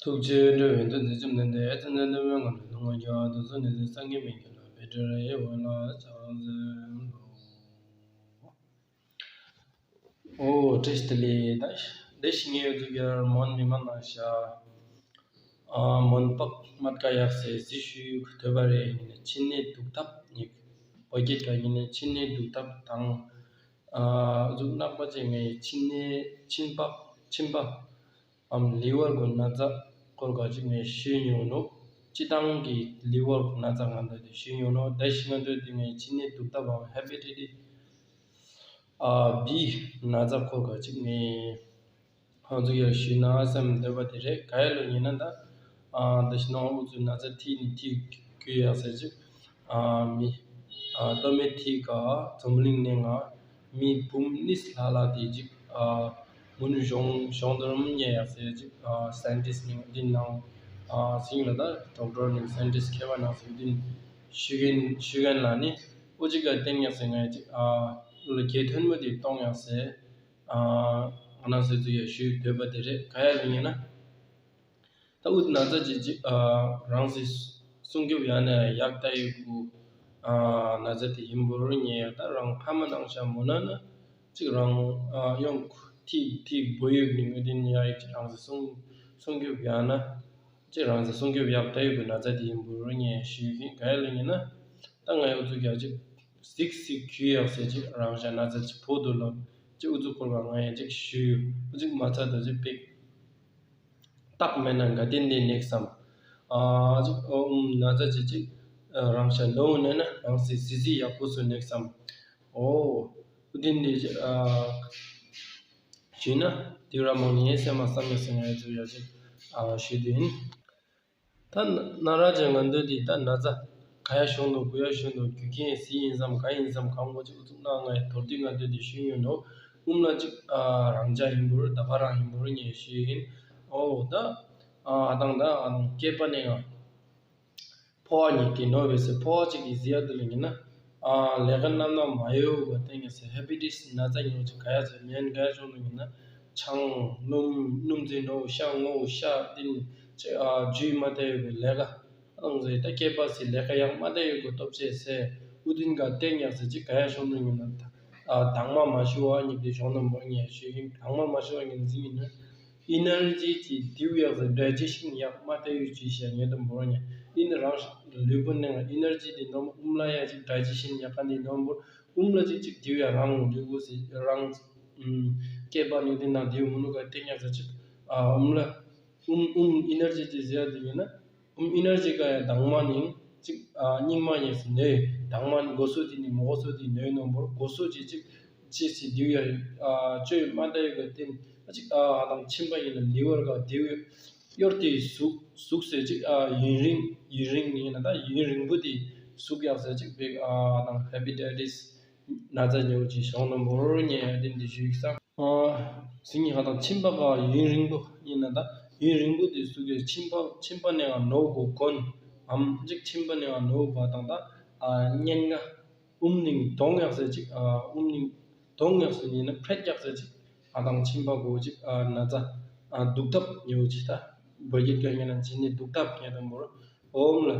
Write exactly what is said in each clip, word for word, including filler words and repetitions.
ཐུགས་རྗེ་འགྲོ་བའི་མདུན་དུ་ཅིམ་ལྡན་ཏེ། ཨེ་ཙི་ནན་ཏེ་མོན་གྷོ་ནས་ནུ་ངོ་རྒྱ་དུ་སོ་ནས་སེ་སངས་རྒྱས་མིང་གི་ལ་བེ་ཏྲ་རེ་ཡེ་བོ་ལ་ཆགས་ཟེར་ལོ། ཨོ་བཀྲ་ཤིས་བདེ་ལེགས། ད་བདེ་ཞིག་ངེས་ཡོད་ཚུལ་གྱི་མོན་མི་མང་ནང་ཤ། ཨ་མོན་པག་མ་ཀ་ཡག་སེ་གཟི་ཞུ་ཐོས་པ་རེ་ཡིན་ནས། ཕྱི་ནས་སྡུག་ཐབས་ཉིད། བོད་སྐད་ཀ་ཡིན་ནས་ཕྱི་ནས་སྡུག་ཐབས་དང་། ཨ་གཟུགས་ནག་པ་ཅན་ངའི་ཕྱི་ནས་མཆིན་པ་མཆིན་པ། ཨམ་ལི་ཝར་གྱི་ན་ཚ་སྐོར་ག་ཅིག་ངས་ཤེས་མྱོང་ནོ། སྤྱི་བཏང་གི་ལི་ཝར་གྱི་ན་ཚ་ང་འདོད་དེ་ཤེས་མྱོང་ནོ། ད་ཤི་ང་འདོད་དེ་ངས་ཕྱི་ནས་སྡུག་ཐབས་ཨམ་ཧེ་པེ་ཏི་ཏི་ཨ་བི་ན་ཚ་སྐོར་ག་ཅིག་ངས་ཧང་ཚུགས་ཡར་ཤེས་ན་བསམ་འདོད་པ་དེ་རེད། ག་ཡ་ལོ་ཡིན་ན་ད་ཨ་ད་ཤི་ནང་ཨུ་ཚུགས་ན་ཚ་ཐིག་ནི་ཐིག་གུ་ཡག་ཟེར་ཅིག་ཨ་མི་ཨ་ཏོ་མེ་ཐིག་ག་འཛམ་གླིང་ནས་ང་མི་འབུམ་གཉིས་ལྷག་ལ་དེ་ཅིག་ཨ་མུ་ནུ་གཞོང་གཞོང་དུ་རམ་ཉེ་ཡག་ཟེར་ཅིག་ཨ་སའེན་ཊིསི་ནི་འདི་ནང་ཨ་སིང་ལ་ད་ཌོག་ཊར་ནི་སའེན་ཊིསི་མཁས་པ་ནང་ཟེར་འདི་ཤུ་གན་ཤུ་གན་ལ་ནི་ཨུ་ཅིག་ག་བསྟན་ཡག་ཟེར་ང་ཅིག་ཨ་ལ་གྱེས་ཐོན་མོ་དེ་གཏོང་ཡག་ཟེར་ཨ་ང་ན་ཟེར་ཚུལ་ཡ་ཤུ་འདོད་པ་དེ་རེད། ག་ཡ་ལོ་ཡིན་ན། ད་ཨུ་ན་ཚ་ཅིག་ཅིག་ཨ་རང་སྲིད་སྲུང་སྐྱོབ་ཡང་ན་ཡག་ལྟ་ཡོད་གུ་ཨ་ན་ཚ་དེ་ཡིན་པོ་རུ་ཉེ་ཡ། ད་རང་ཕ་མ་ནང་ཤ་མོ་ན་ན་ཅིག་རང་ཨ་ཡོང་ཐིག་ཐིག་བོ་ཡོད་ནི་ངོས་དེ་ནི་ཡ་ཡིག་ཅིག་རང་སྲིད་སྲུང་སྲུང་སྐྱོབ་ཡང་ན་ཅིག་རང་སྲིད་སྲུང་སྐྱོབ་ཡག་ལྟ་ཡོད་གུ་ན་ཚ་དེ་ཡིན་པོ་རུ་ཉེ་ཡ་ཞུ་ཡིན། ག་ཡ་ལ་ཉེ་ན་ད་ང་ཡོད་ཚུལ་རྒྱ་ཅིག་གཟིགས་གཟིགས་གུ་ཡག་ཟེར་ཅིག་རང་ཤ་ན་ཚ་ཅིག་ཕོ་དུ་ལོ་ཅིག་ཨུ་ཚུགས་སྐོར་བ་ང་ཡ་ཅིག་ཞུ་ཡོད། ཨུ་ཅིག་མ་ཚ་དུ་ཅིག་པིག་རྟགས་མེད་ན་ག་དེ་འདི་ནེག་སམ། ཨ་ཅིག་ཨོ་ཨུམ་ན་ཚ་ཅིག་ཅིག་རང་ཤ་ནོ་ནས་ན་རང་སི་སི་སི་ཡག་པོ་སུ་ནེག་སམ། ཨོ་ཨུ་དེ་འདི་ཅིག་ཨ་ཞུས་ན་དེ་ར་མང་ཉེ་སེ་མ་བསམ་ཡ་སེ་ང་ཡ་ཚུ་ཡ་ཅིག་ཨ་ཞུས་དེ་ཡིན། ད་ན་ར་ཅན་ང་འདོད་དེ་ད་ན་ཚ་ག་ཡ་ཤོང་དུ་གུ་ཡ་ཤོང་དུ་རྒྱུ་རྐྱེན་སི་ཡིན་སམ་ག་ཡིན་སམ་གང་གོ་ཅིག་ཨུ་ཚུགས་ན་ང་ཡ་དོར་དུས་ང་འདོད་དེ་ཤུ་ཡོད་ནོ། ཨུམ་ལ་ཅིག་ཨ་རང་ཅག་ཡིན་པོར་ད་བ་རང་ཡིན་པོར་ཉེ་ཤེས་ཡིན། ཨོ་ད་ཨ་དང་ད་ཨ་དང་སྐྱེས་པ་ནས་ང་ཕོ་བ་ཉིད་ཀྱི་ནོ་བེ་སི་ཕོ་བ་ཅིག་གི་ཟི་ཡ་དུ་ལ་ཡིན་ན་ཨ་ལས་ཀ་རྣམ་སྣང་མ་ཡོད་པ་བསྟན་ཡ་སི་ཧེ་པི་ཏིས་ན་ཚ་ཉོ་ཅིག་ག་ཡ་ཟེར་མེན་ག་ཡ་ཤོང་དུ་ཡིན་ན་ཆང་སྣུམ་སྣུམ་རྫས་ནོ་ཤ་སྔོ་ཤ་ཏིན་ཅིག་ཨ་ཇུས་མ་བསྟན་ཡོད་པའི་ལས་ཀ། ཨང་ཟེར་ད་སྐྱེས་པ་སི་ལས་ཀ་ཡག་མ་བསྟན་ཡོད་གོ་སྟོབས་ཆེ་སེ་ཨུ་ཏིན་ག་བསྟན་ཡག་ཟེར་ཅིག་ག་ཡ་ཤོང་དུ་ཡིན་ན་ད་ཨ་དྭངས་མ་མ་ཞུ་བ་ཉིད་དེ་ཤོང་དུ་མོ་ཉེ་ཤེས་ཡིན། དྭངས་མ་མ་ཞུ་བ་ཉིད་ཟིན་ཡིན་ན། ཨི་ནར་ཇི་ཅི་དེའུ་ཡག་ཟེར་ཌའི་ཇེ་ཤན་ཡག་མ་བསྟན་ཡོད་ཅི་ཤེས་ཉེ་དུ་མོ་ཉེ་ཨི་ནི་རང་ལུས་པོ་ནང་ཨི་ནར་ཇི་དེ་ནོ་མོ་ཨུམ་ལ་ཡ་ཅིག་ཌའི་ཇེ་ཤན་ཡག་ག་ནི་ནོ་མོ་ཨུམ་ལ་ཅིག་ཅིག་དེའུ་ཡ་རང་ལུས་པོ་སི་རང་སྐྱེས་པ་ནི་དེ་ན་དེའུ་མོ་ནུ་ག་བསྟན་ཡག་ཟེར་ཅིག་ཨ་ཨུམ་ལ། ཨུམ་ཨུམ་ཨི་ནར་ཇི་ཅི་ཟེར་ཡ་དེ་ཡིན་ན། ཨུམ་ཨི་ནར་ཇི་ག་ཡ་དྭངས་མ་ནི་ཅིག་ཨ་སྙིགས་མ་ཉེ་སི་ནོས། དྭངས་མ་ནི་གོ་སོ་དེ་ནི་མོ་གོ་སོ་དེ་ནོས་ནོ་བོར་གོ་སོ་ཅི་ཅིག་ཅི་སི་དེའུ་ཡ་ཨ་བཅོས་མ་ད་ཡོད་ག་དེ་ཨ་ཅིག་ཨ་དང་ཕྱིན་པ་ཡིན་ན་ལི་ཝར་ག་དེའུ་ཡ་གཡོར་དེ་ཟུག་ཟུག་སེ་ཅིག་ཨ་ཡུན་རིང་ཡུན་རིང་ནི་ཡིན་ན་ད་ཡུན་རིང་པོ་དེ་ཟུག་ཡག་སེ་ཅིག་བེག་ཨ་དང་ཧེ་པི་ཏའི་ཏིས་ན་ཚ་ཉོ་ཅི་ཤོང་ནོ་བོར་ཉེ་ཡ་དེ་འདི་ཞུ་ཡིག་སམ། ཨ་སིང་ངེ་ཧ་དང་ཕྱིན་པ་ག་ཡུན་རིང་པོ་ཡིན་ན་ད་ཡུན་རིང་པོ་དེ་སུ་གི་ཕྱིན་པ་ཕྱིན་པ་ནས་ང་ནོ་གོ་གོན་ཨམ་ཅིག་ཕྱིན་པ་ནས་ང་ནོ་བ་དང་ད་ཨ་སྙན་ངག་ཨུམ་ནིང་གདོང་ཡག་སེ་ཅིག་ཨ་ཨུམ་ནིང་གདོང་ཡག་སེ་ཡིན་ན་ཕྲད་ཡག་སེ་ཅིག་ཨ་དང་ཕྱིན་པ་གོ་ཅིག་ཨ་ན་ཚ་ཨ་སྡུག་ཐབས་ཉོ་ཅིག་ད་བོད་སྐད་ཀྱི་ངེ་ན་ཅི་ནི་སྡུག་ཐབས་ཉེ་དུ་མོར་ཨོམ་ལ་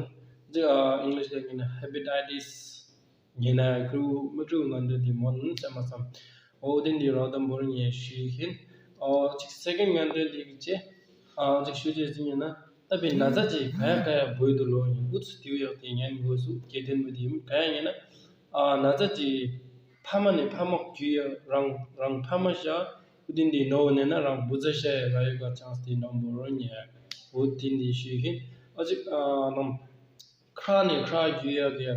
ཅིག་ཨ་ཨིང་ལིཤ་ལ་ངེ་ན་ཧེ་པི་ཏའི་ཏིས། ཉེ་ན་ཀྲུ་མི་ཀྲུ་ང་འདོད་དེ་མོ་ནི་ཅ་མ་སམ། ཨོ་དེ་འདི་རོ་དམ་བོར་ཉེ་ཤི་ཧིན། ཨོ་ཅིག་སེ་ཀན་ང་འདོད་དེ་ཅེ། ཨ་ཅིག་ཤུ་ཅེ་ཅི་ཉེ་ན་ད་པའི་ན་ཚ་ཅི་ག་ཡ་ག་ཡ་བོད་དུ་ལོ་ཉེ་ཨུ་ཚུ་དེའུ་ཡག་དེ་ཉན་དགོས་སུ་སྐྱེ་ཐེན་མི་དེ་ག་ཡ་ཉེ་ན། ཨ་ན་ཚ་ཅི་ཕ་མ་ནས་ཕ་མ་རྒྱུ་ཡ་རང་རང་ཕ་མ་ཤ། ཨུ་དེ་འདི་ནོ་ནེ་ན་རང་བུ་ཚ་ཤ་ཡ་ག་ཡོད་ག་ཅང་སི་དེ་ནོ་བོར་ཉེ། ཨོ་དེ་འདི་ཤི་ཧིན། ཨ་ཅིག་ཨ་ནམ། ཁྲག་ནས་ཁྲག་རྒྱུ་ཡག་གི་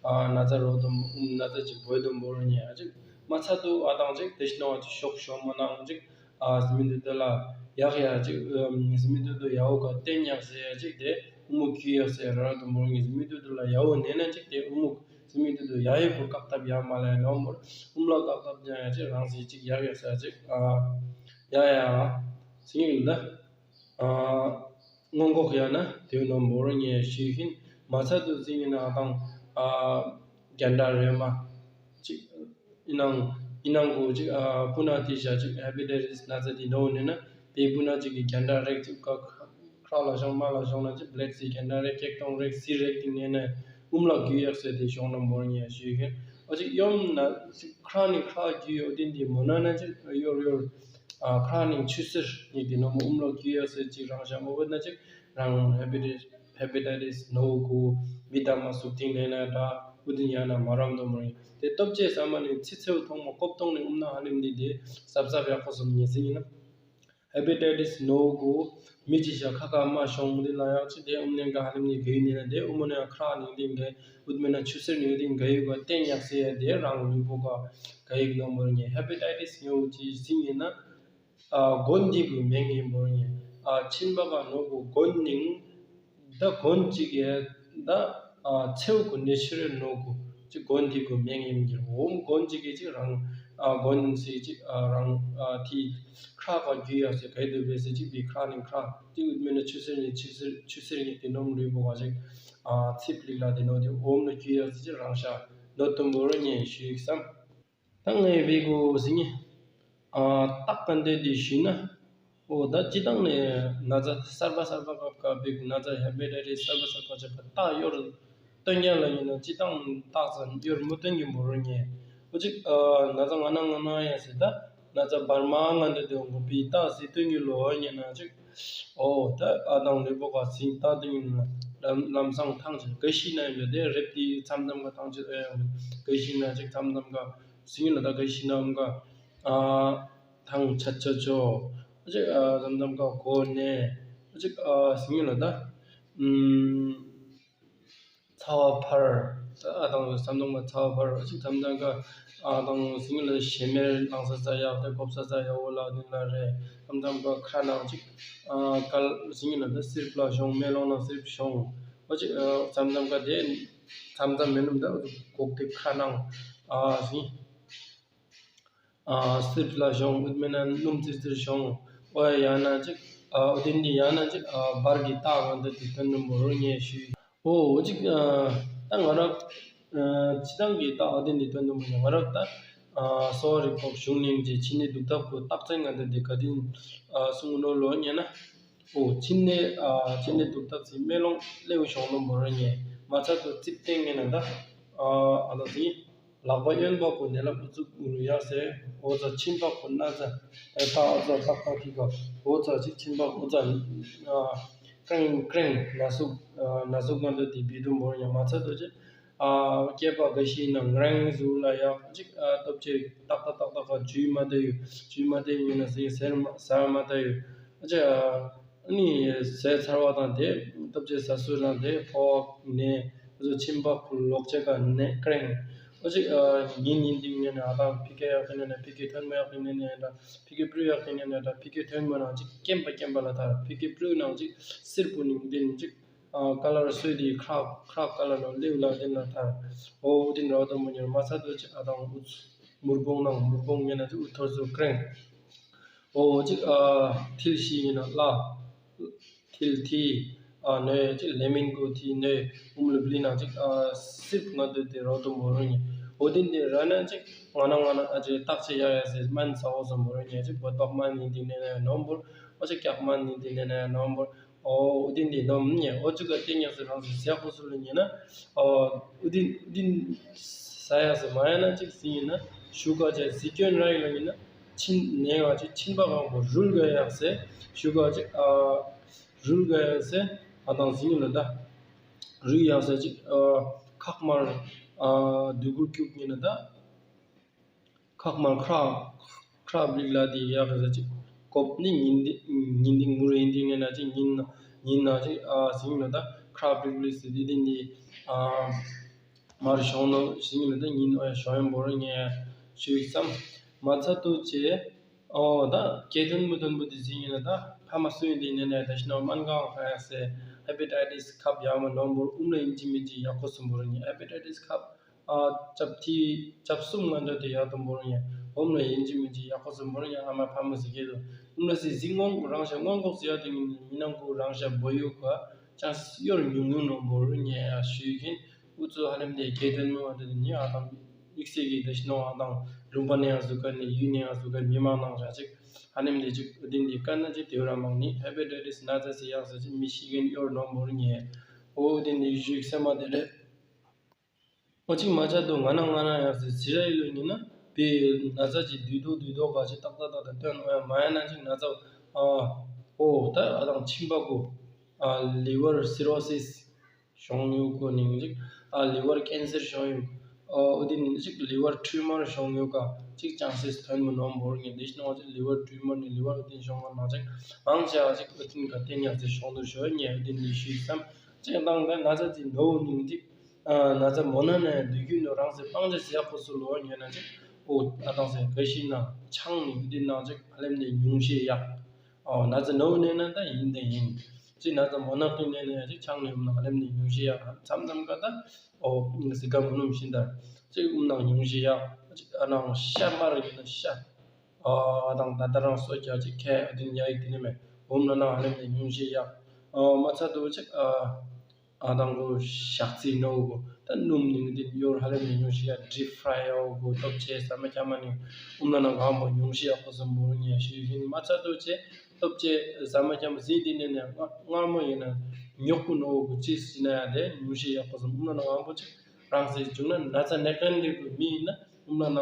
ཨ་ན་ཚ་རོ་དུམ་ཨུམ་ན་ཚ་ཅིག་བོད་དུ་འབོར་ཉེ་ཡ་ཅིག་མ་ཚ་དུ་ཨ་དང་ཅིག་དེ་ཤི་ནོ་ཅིག་ཤོག་ཤོག་མ་ནང་ཅིག་ཨ་སི་མི་དུ་དུ་ལ་ཡག་ཡ་ཅིག་སི་མི་དུ་དུ་ཡའོ་ག་བསྟན་ཡག་ཟེར་ཡ་ཅིག་དེ་ཨུ་མུ་རྒྱུ་ཡག་ཟེར་ར་དུ་འབོར་ཉེ་སི་མི་དུ་དུ་ལ་ཡའོ་ནེ་ན་ཅིག་དེ་ཨུ་མུ་སི་མི་དུ་དུ་ཡ་ཡོད་པོ་བཀག་ཐབས་ཡག་མ་ལ་ཡ་ནོ་འབོར་ཨུམ་ལ་བཀག་ཐབས་ཡག་ཡ་ཅིག་རང་སི་ཅིག་ཡག་ཡག་ཟེར་ཅིག་ཨ་ཡ་ཡ་སི་ཡིག་ལ། སྔོན་འགོག་ཡང་ན་དེའི་ནང་འབོར་ངེས་ཤེས་ཤིང་མ་ཚད་དུ་འཛིན་ཡིན་ན་དང་། རྒྱན་འདྲ་རེ་མ་གཅིག་ཡིན་ནང་ཡིན་ནང་གོ་གཅིག་སྤུ་ན་དེ་བཞག་གཅིག་ཧེ་པི་ཏའི་ཏིས་ན་ཚ་དེ་འདྲ་བོ་ནས་ན་དེའི་སྤུ་ན་གཅིག་གི་རྒྱན་འདྲ་རེག་གཅིག་བཀག་ཁྲག་ལ་ཤོང་མ་ལ་ཤོང་ན་ཅིག་བླེད་ཟེར་གྱི་འདྲ་རེད། ཀེག་གཏོང་རེག་ཟི་རེག་དེ་ནས་ནས་ཨུམ་ལ་རྒྱུ་ཡག་ཟེར་དེ་ཤོང་ན་མོར་ཉེ་ཞུས་ཁན། ཨོ་ཅིག་ཡོམ་ན་ཅིག་ཁྲག་ནི་ཁྲག་རྒྱུ་ཡོད་དེ་འདི་མོ་ན་ན་ཅིག་ཡོར་ཡོར་ཨ་ཁྲག་ནི་ཆུ་སེར་ནི་དེ་ནོ་མོ་ཨུམ་ལ་རྒྱུ་ཡག་ཟེར་ཅིག་རང་ཤ་མོ་བོད་ན་ཅིག་རང་ཧེ་པེ་ཊི་ཧེ་པེ་ཊའི་ཊིས་ནོ་གུ་མི་དམ་མ་སུག་ཐིང་ནས་ན་ད་ཨུ་དིན་ཡ་ན་མ་རམ་དོ་མོ་ཡིན། དེ་སྟོབས་ཆེ་ས་མ་ནི་ཚི་ཚེའུ་ཐོང་མོ་ཀོབ་ཐོང་ནི་ཨུམ་ན་ཧ་ལིམ་ནི་དེ་སབ་སབ་ཡག་པོ་སོམ་ཉེ་སི་ཡིན་ན། ཧེ་པེ་ཊའི་ཊིས་ནོ་གུ་མི་ཅི་ཤ་ཁ་ཁ་མ་ཤོང་དེ་ལ་ཡག་ཅི་དེ་ཨུམ་ནེ་ག་ཧ་ལིམ་ནི་ག་ཡིན་ནི་ན་དེ་ཨུ་མོ་ནེ་ཁྲག་ནི་དེ་ག་ཨུད་མེ་ན་ཆུ་སེར་ནི་དེ་ག་ཡི་ག་ཏེ་ཉག་སེ་ཡ་དེ་རང་ལུས་པོ་ག་ག་ཡི་ག་ནོ་མོ་ཉེ། ཧེ་པེ་ཊའི་ཊིས་ནོ་ཅི་སི་ཡིན་ན། ཨ་གོན་འདི་གུ་མེ་ངེ་མོ་ཉེ། ཨ་ཆིན་པ་ག་ནོ་གུ་གོན་ནིང་། ད་གོན་གཅིག་གི་ད་ཨ་ཚེའུ་གུ་ནེ་ཆུ་རེ་ནོ་གུ་ཅིག་གོན་འདི་གུ་མེ་ངེ་མི་འགྱུར། འོམ་གོན་གཅིག་གི་ཅིག་རང་ཨ་གོན་སི་ཅིག་ཨ་རང་ཨ་ཐི་ཁྲག་ག་རྒྱུ་ཡ་སི་ག་དུ་བེ་སི་ཅིག་བི་ཁྲག་ནི་ཁྲག་ཅིག་ཨུད་མེ་ན་ཆུ་སེར་ནི་ཆུ་སེར་ཆུ་སེར་ནི་དེ་ནོམ་རུས་པོ་ག་ཅིག་ཨ་ཚིབ་ལིག་ལ་དེ་ནོ་དེ་འོམ་ལ་རྒྱུ་ཡ་སི་ཅིག་རང་ཤ་ནོ་དུམ་བོ་རུ་ཉེ་ཞུ་ཡིག་སམ། ད་ངའི་བེ་གོ་ཟིན་ནི། ཨ་རྟགས་ག་འདོད་དེ་ཞུས་ན། ཨོ་ད་སྤྱི་བཏང་ནས་ན་ཚ་གསར་པ་གསར་པ་སྐབས་སྐབས་བེ་གོ་ན་ཚ་ཧེ་པེ་ཊའི་ཊིས་གསར་པ་གསར་པ་ཆགས་པ་རྟགས་ཡོར་སྟོན་རྒྱ་ལ་ཡིན་ན་སྤྱི་བཏང་རྟགས་ཙམ་ཡོར་མུ་སྟོན་གྱི་འབོར་ཉེ། ཨོ་ཅིག་ཨ་ན་ཚ་ང་ན་ང་ན་ཡ་ཟེར་ད་ན་ཚ་བར་མ་ང་འདོད་དེ་འོང་གོ་བི་རྟགས་ཟི་སྟོན་གྱི་ལོ་ཉེ་ན་ཅིག་ཨོ་ད་ཨ་དང་ལུས་པོ་ག་ཟིན་རྟགས་སྟོན་གྱི་ལམ་ལམ་སང་ཐང་ཆད་ག་ཤི་ན་ཡོད་དེ་རེབ་དེ་མཚམས་མཚམས་ག་ཐང་ཆད་ཨེ་ཡང་ག་ཤི་ན་ཅིག་མཚམས་མཚམས་ག་སིང་ལ་ད་ག་ཤི་ནམ་ག་ཨ་ཐང་ཆད་ཆད་ཆོ། ཨ་ཅིག་ཨ་ཙམ་ཙམ་ག་གོ་ནས་ཨ་ཅིག་ཨ་སིང་ལ་ད་ཨུམ་ཚ་བ་འཕར། ཨ་དང་ཙམ་ཙམ་ག་ཚ་བ་འཕར། ཨ་ཅིག་ཙམ་ཙམ་ག་ཨ་དང་སིང་ལ་ཞེ་མེར་ལངས་ས་ས་ཡག་དེ་གོབ་ས་ས་ཡག་འོ་ལ་ནི་ལ་རེ། ཙམ་ཙམ་ག་ཁ་ནང་ཅིག་ཨ་གལ་སིང་ལ་ད་སིར་པ་ལ་ཤོང་མེ་ལོང་ན་སིར་པ་ཤོང་། ཨ་ཅིག་ཨ་ཙམ་ཙམ་ག་དེ་ཙམ་ཙམ་མེ་ནུམ་ད་གོག་དེ་ཁ་ནང་ཨ་སིང་། ཨ་སིར་ལ་ཤོང་ཨུད་མེ་ན་སྣུམ་ཙིར་ཙིར་ཤོང་། ཨོ་ཡ་ཡང་ན་ཅིག་ཨ་ཨོ་དེ་འདི་ཡང་ན་ཅིག་ཨ་བར་གྱི་རྟགས་ང་འདི་དེ་ཐོན་ནུ་མོ་རུ་ཉེ་ཞུས། ཨོ་ཅིག་ཨ་ད་ང་ར་ཨ་སྤྱི་བཏང་གི་རྟགས་ཨོ་དེ་འདི་ཐོན་ནུ་མོ་ཉེ་ང་ར་ད་ཨ་གསོ་བ་རིག་པ་གཞུང་ནིང་ཅི་ཕྱི་ནི་འདུག་ཐབས་ཀོ་རྟགས་ཅན་ང་འདི་དེ་ག་དིན་ཨ་གསུང་ནོ་ལོ་ཉེ་ན། ཨོ་ཕྱི་ནི་ཨ་ཕྱི་ནི་འདུག་ཐབས་ཅི་མེ་ལོང་ལེའུ་ཤོང་ནུ་མོ་རུ་ཉེ་མ་ཚད་དུ་རྩིབ་སྟེང་ངེ་ན་ད་ཨ་ཨ་ད་ཟིན། ལག་པ་གཡོན་པ་ཁོ་ནས་ལ་ཨུ་ཚུགས་ཡག་སེ། འོ་ཙ་ཕྱིན་པ་ཁོ་ན་ཙ་ཨེ་ཏག་ཨ་ཙ་ཏག་ཏག་ཐིག་ག་འོ་ཙ་ཅིག་ཕྱིན་པ་འོ་ཙ་ཀྲེང་ཀྲེང་ན་ཟུག་ན་ཟུག་ང་འདོད་དེ་བི་དུ་འབོར་ཡང་མ་ཚད་དོ་ཅེ། སྐྱེས་པ་ག་ཤི་ན་ངྲེང་ཟུག་ལ་ཡག་ཅིག་སྟོབས་ཆེ་ཏག་ཏག་ཏག་ཏག་ག་ཇུས་མ་དེ་ཡོད་ཇུས་མ་དེ་ཡོད་ན་ཟེར་ཟེར་མ་ཟ་མ་དེ་ཡོད་ཅེ། ཨ་ནི་ཟས་ཚར་བ་དང་དེ་སྟོབས་ཆེ་ཟ་སུ་ལ་དེ་ཕོག་ནས་ཨུ་ཚོ་ཕྱིན་པ་ཁུ་ལོག་ཆེ་ག་ནས་ཀྲེང་། ཨུ་ཅིག་ཉིན་ཉིན་དིང་ནས་ནས་ཨ་དང་ཕི་ཀེ་ཡག་དིང་ནས་ནས་ཕི་ཀེ་ཐོན་མ་ཡག་དིང་ནས་ནས་ད་ཕི་ཀེ་པྲུ་ཡག་དིང་ནས་ནས་ད་ཕི་ཀེ་ཐོན་མ་ནང་ཅིག་སྐེམ་པ་སྐེམ་པ་ལ་ད་ཕི་ཀེ་པྲུ་ནང་ཅིག་སིར་པུ་ནིང་དིང་ཅིག་ཀ་ལར་སོས་དི་ཁྲག་ཁྲག་ཀ་ལར་ལོ་ལེའུ་ལ་དིང་ལ་ད་ཨོ་དིང་ར་དོ་མོ་ཉར་མ་ས་དོ་ཅིག་ཨ་དང་ཨུ་ཚོ་མུར་གོང་ནང་མུར་གོང་ངེ་ན་ཅིག་ཨུ་ཐོར་ཚོ་ཀྲེང་། ཨོ་ཅིག་ཨ་ཐིལ་ཤི་ཡིན་ན་ལ། ཐིལ་ཐི། ཨ་ནོས་ཅིག་ལེ་མིན་གོ་ཐི་ནོས་ཨུམ་ལུ་བླི་ན་ཅིག་ཨ་སིབ་ང་དུ་དེ་རོ་དུ་མོ་རུ་ཉི། ཨོ་དིན་དེ་ར་ན་ཅིག་ང་ན་ང་ན་ཨ་ཅིག་ཏག་ཅིག་ཡ་ཡ་སེ་མན་ས་འོ་སོ་མོ་རུ་ཉི་ཅིག་བོད་པག་མན་ནི་དི་ནེ་ན་ཡ་ནོམ་བུར། ཨོ་ཅིག་ཀྱག་མན་ནི་དི་ནེ་ན་ཡ་ནོམ་བུར། ཨོ་ཨུ་དིན་དེ་ནོམ་ཉེ་ཨོ་ཅིག་ག་ཏེ་ཉག་སེ་རང་སེ་སེ་ཡག་པོ་སུ་ལུ་ཉེ་ན། ཨོ་ཨུ་དིན་ཨུ་དིན་ས་ཡ་སེ་མ་ཡ་ན་ཅིག་སི་ཡིན་ན་ཤུ་ག་ཅེ་སི་ཀྱོན་ར་ཡི་ལ་ཉེ་ན། ཕྱིན་ནས་ང་ཅིག་ཕྱིན་པ་གང་པོ་རུལ་ག་ཡག་སེ་ཤུ་ག་ཅིག་ཨ་རུལ་ག་ཡག་སེ་ཨ་དང་ཟིན་ལ་ད་རུལ་ཡག་སེ་ཅིག་ཨ་ཁག་མར་ཨ་དུ་གུར་ཀྱུག་ཉེ་ན་ད་ཁག་མར་ཁྲག་ཁྲག་བླུག་ལ་དེ་ཡག་སེ་ཅིག་གོབ་ནི་ཉིན་དེ་ཉིན་དེ་ངུ་རེ་ཡིན་དེ་ཉེ་ན་ཅིག་ཉིན་ན་ཉིན་ན་ཅིག་ཨ་ཟིན་ལ་ད་ཁྲག་བླུག་བླུག་སེ་དེ་དེ་ནི་ཨ། མར་ཤོང་ནོ་ཞིག་ཡིན་ན་ད་ཉིན་ཨོ་ཡ་ཤོང་ཡོན་པོ་རུ་ཉེ་ཞུ་ཡིག་བསམ། མ་ཚད་དུ་ཅེ། ཨོ་ད་སྐྱེ་ཐོན་མི་ཐོན་པོ་དེ་ཟིན་ཡིན་ན་ད་ཕ་མ་སུ་ཡིན་དེ་ཉེ་ནས་ད་ཤི་ནོ་སྨན་ཁང་ཁ་ཡ་སེ་ཧེ་པེ་ཏའི་ཏིས་ཁབ་ཡག་མ་ནོམ་པོ་ཨུམ་ལ་ཡིན་གཅིག་མིན་གཅིག་ཡག་པོ་སུམ་པོ་རུ་ཉེ་ཧེ་པེ་ཏའི་ཏིས་ཁབ་ཨ་ཅབ་ཐི་ཅབ་གསུམ་ང་འདྲ་དེ་ཡག་དུམ་པོ་རུ་ཉེ་ཨུམ་ལ་ཡིན་གཅིག་མིན་གཅིག་ཡག་པོ་སུམ་པོ་རུ་ཉེ་ཨ་མ་ཕ་མ་ཟི་གེ་དུ་ཨུམ་ལ་སི་ཟི་སྔོན་རང་ཤ་སྔོན་འགོག་ཟི་ཡག་དེ་ཉིན་ཉིན་ནང་གུ་རང་ཤ་བོ་ཡུ་ཁ་ཅང་སི་ཡོར་ཉུང་ཉུང་ནོམ་པོ་རུ་ཉེ་ཡ་ཞུ་ཡིག་ཡིན། ཨུ་ཚུ་ཧ་ལམ་དེ་སྐྱེ་ཐོན་མི་བ་དེ་ནི་ཨ་དང་དམིགས་བསལ་གྱི་དེ་ཤི་ནོ་ཨ་དང་ལུང་པ་ནས་ཨ་ཟུ་ཀ་ནས་ཡུལ་ནས་ཨ་ཟུ་ཀ་མི་མང་ནང་བཞག་ཅིག་ ཨ་ནེམ་དེ་ཅིག་དེ་འདི་ཀ་ན་ཅིག་དེ་ར་མང་ནི་ཧེ་པ་ཊའི་ཊིས་ན་ཚ་སི་ཡག་ས་ཅིག་མི་ཤི་གན་ཡོར་ནོ་མོར་ཉེ། ཨོ་དེ་འདི་ཞུགས་སེ་མ་དེ་རེད། ཨོ་ཅིག་མ་ཆ་དུ་ང་ན་ང་ན་ཡག་ས་ཟི་ར་ཡི་ལོ་ཉིན་ན་པེ་ན་ཚ་ཅིག་དུས་ཐོག་དུས་ཐོག་ག་ཅིག་ཏག་ཏག་ཏག་ཏག་སྟོན་ཨོ་ཡ་མ་ཡ་ན་ཅིག་ན་ཚ་ཨ་ཨོ་ད་ཨ་དང་མཆིན་པ་གོ་ཨ་ལི་ཝར་སི་རོ་སིས། བྱུང་ཡོད་གོ་ནིང་ཅིག་ཨ་ལི་ཝར་ཀེན་སར་བྱུང་ཡོད། ཨོ་དེ་ནི་ཅིག་ལི་ཝར་ཊུ་མར་བྱུང་ཡོད་ཀ་ཅིག་ཅང་སིས་ཐོན་མི་ནོ་འབོར་ངེས་དེ་ཤི་ནོ་ཅིག་ལི་ཝར་ཊུ་མར་ནི་ལི་ཝར་དེ་བྱུང་བ་ན་ཅིག་ཨང་ཅག་ཅིག་ཨོ་དེ་ནི་ག་དེ་ཉག་ཅིག་བྱུང་དུ་ཞོ་ཉེ་ཨོ་དེ་ནི་ཤི་སམ་ཅིག་དང་དེ་ན་ཚ་ཅིག་ནོ་ནིང་ཅིག་ཨ་ན་ཚ་མོ་ན་ནས་དུས་རྒྱུན་དུ་རང་སེ་སྤང་བྱ་ཟེར་ཡག་པོ་སུ་ལོ་ཉེ་ན་ཅིག་ཨོ་ཨ་དང་སེ་ག་ཤི་ན་ཆང་ནི་ཨོ་དེ་ན་ཅིག་ཨ་ལེམ་ནི་ཉུང་ཤེས་ཡག་ཨོ་ན་ཚ་ནོ་ནས་ན་ད་ཡིན་དེ་ཡིན། ཅི་ན་ཚ་མོ་ནག་ཏུ་ནས་ནས་ཅིག་ཆང་ནས་ཨུམ་ནག་ལེམ་ནས་ཉུང་ཤེས་ཡག་མཚམས་མཚམས་ཀ་ད་ཨོ་ཟི་ག་མོ་ནུམ་ཤིན་ད་ཅིག་ཨུམ་ནག་ཉུང་ཤེས་ཡག་ཅིག་ཨ་ནང་ཤ་མར་ཡིན་ན་ཤ་ཨ་དང་ད་ད་རང་སོ་རྒྱག་ཅིག་ཁའི་ཨ་དེ་ཉ་ཡིག་དེ་ནི་མེད་ཨུམ་ནག་ནག་ལེམ་ནས་ཉུང་ཤེས་ཡག་ཨོ་མ་ཚ་དུ་ཅིག་ཨ། ཨ་དང་གོ་ཞག་ཚི་ནོ་གོ་ད་སྣུམ་ནིང་དེ་ཡོར་ཧ་ལམ་ནི་ཉུང་ཤེས་ཡ་ཌིབ་ཕྲའི་ཡོ་གོ་སྟོབས་ཆེ་ཟ་མ་ཁྱ་མ་ནི་ཨུམ་ན་ན་གང་པོ་ཉུང་ཤེས་ཡ་ཁོ་སམ་བོ་ཉེ་ཤེས་ཡིན་མ་ཚ་དོ་ཆེ་སྟོབས་ཆེ་ཟ་མ་ཁྱ་མ་ཟི་དེ་ནས་ནས་མངར་མོ་ཡིན་ན་ཉོག་པོ་ནོ་གོ་ཅི་སི་ན་ཡ་དེ་ཉུང་ཤེས་ཡ་ཁོ་སམ་ཨུམ་ན་ན་གང་པོ་ཆེ་རང་སེ་བྱུང་ན་ན་ཚ་ནད་ཀན་ལི་གོ་མི་ཡིན་ན་ཨུམ་ན་ན།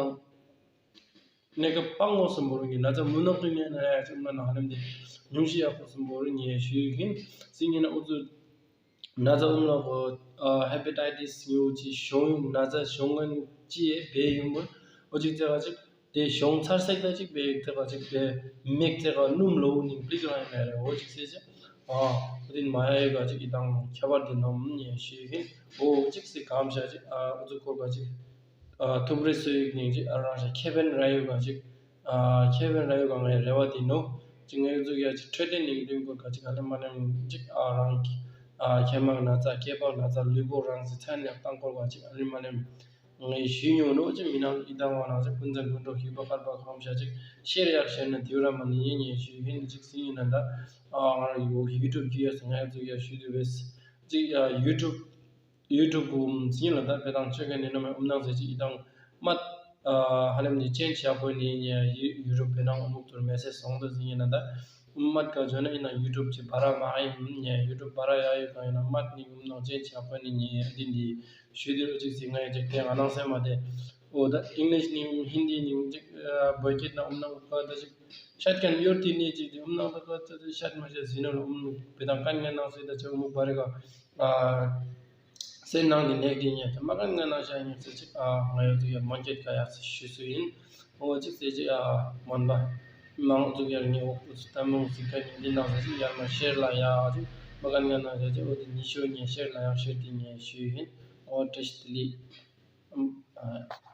གནས་སྐབས་སྤང་ངོ་སུ་འབོར་གྱི་ན་ཚ་མུན་ནག་གི་ནད་ན་ཡ་ཅུང་ན་ན་ཧ་ལམ་དེ་ཉུང་ཤས་ཡག་པོ་སུ་འབོར་ཉེ་ཞུས་ཡིན། སི་ཉིན་ན་ཨུ་ཚུ་ན་ཚ་ཨུམ་ལ་གོ་ཧེ་པེ་ཏའི་ཏིས་ཉུ་ཅི་ཤོང་ཡོང་ན་ཚ་ཤོང་ངན་ཅི་ཡེ་བེ་ཡོང་མོ་ཨོ་ཅིག་ཙེ་ག་ཅིག་དེ་ཤོང་ཚར་སེག་ད་ཅིག་བེ་ཙེ་ག་ཅིག་བེ་མེག་ཙེ་ག་སྣུམ་ལོ་ནིང་པི་ལིག་རང་ཡ་མེ་རེ་ཨོ་ཅིག་ཙེ་ཅི་ཨ་ཨུ་དིན་མ་ཡ་ཡོད་ག་ཅིག་ཨི་དང་ཁྱད་པར་དེ་ནོམ་ཉེ་ཞུས་ཡིན། ཨོ་ཅིག་སི་གམ་ཤ་ཅིག་ཨ་ཨུ་ཚུ་ཁོ་ག་ཅིག་ཐུབ་རེ་སོ་ཡིག་ནིང་ཅིག་ཨ་རང་ཤ་ཁེ་བན་ར་ཡོད་ག་ཅིག་ཨ་ཁེ་བན་ར་ཡོད་ག་ངའི་རེ་བ་དེ་ནོ། ཅིག་ངའི་ཚུགས་ཡ་ཅིག་འཕྲོད་བསྟེན་ནིང་དུས་སྐོར་ག་ཅིག་ཨ་ལེ་མ་ལེ་ཅིག་ཨ་རང་གི་ཨ་ཁེ་མག་ན་ཚ་སྐེ་པག་ན་ཚ་ལུས་པོ་རང་སི་ཚན་ཡག་བཏང་སྐོར་ག་ཅིག་ཨ་ལེ་མ་ལེ་ངའི་ཞུས་ཉོ་ནོ་ཅིག་མི་ནང་ཨི་དང་བ་ནང་ཅིག་ཀུན་ཚ་ཀུན་གྲོགས་ཞུས་པ་ཁར་པ་ཁམ་ཤ་ཅིག་ཤེར་ཡག་ཤེར་ན་དེའུ་ར་མ་ནི་ཡིན་ཉེ་ཞུས་ཡིན་ཅིག་སི་ཡིན་ན་ད་ཨ་ང་རང་ཡུ་ཊུབ་ཀྱི་ཡ་སི་ངའི་ཚུགས་ཡ་ཞུས་དུ་བས་ཅིག་ཨ་ཡུ་ཊུབ་ཡུ་ཊུབ་གུ་ཟིན་ལ་ད་བེ་དང་ཆོས་ག་ནི་ནམ་ཨུམ་ནང་ཟེར་ཅིག་ཨི་དང་མ་ཧ་ལམ་ནི་ཅན་ཆ་པོ་ནི་ཉེ་ཡུ་ཊུབ་བེ་ནང་ཨུ་མུག་ཏུར་མེ་སེ་སོང་དུ་ཟིན་ཡིན་ན་ད་ཨུམ་མད་ག་ཇོ་ན་ཨི་ན་ཡུ་ཊུབ་ཅི་བ་ར་མ་ཨི་ཉེ་ཡུ་ཊུབ་བ་ར་ཡ་ཡུ་ག་ཡིན་ན་མད་ནི་ཨུམ་ནང་ཅན་ཆ་པོ་ནི་ཉེ་ཡ་དི་འདི་ཞུ་དི་རུ་ཅིག་ཟིན་ང་ཡ་ཅིག་དེ་ང་ནང་སེ་མ་དེ་ཨོ་ད་ཨིང་ལིཤ་ནི་ཨུམ་ཧིན་དི་ནི་ཨུམ་ཅིག་བོད་སྐད་ན་ཨུམ་ནང་ག་ད་ཅིག་ཤད་ཀན་ཡོར་དི་ནི་ཅིག་ཨུམ་ནང་ད་ག་ད་ཤད་མ་ཤད་ཟིན་ལ་ཨུམ་བེ་དང་ཀན་ང་ནང་སེ་ད་ཅིག་ཨུམ་བ་རེ་ག་ཨ། སེ་ནང་གི་ནད་ཀྱི་ཉེ་ཚེ་མ་ག་ང་ན་ཤ་ཉེ་ཚེ་ཅིག་ཨ་ང་ཡོད་ཚེ་ཡ་མ་འགྱེད་ག་ཡ་ཚེ་ཞུ་སུ་ཡིན། ཨོ་ཅིག་ཚེ་ཅིག་ཨ་མོན་པ། མང་ཚུགས་ཡར་ངེ་འོག་པུ་ཚུ་ཏ་མོང་ཟིག་ག་ཉིན་འདི་ནང་ཚེ་ཅིག་ཡར་མ་ཤེར་ལ་ཡ་ཅིག་མ་ག་ང་ན་ཤ་ཅིག་ཨོ་དེ་ཉི་ཤོ་ཉེ་ཤེར་ལ་ཡ་ཤེར་དེ་ཉེ་ཞུ་ཡིན། ཨོ་བཀྲ་ཤིས་བདེ་ལེགས། ཨམ་ཨ།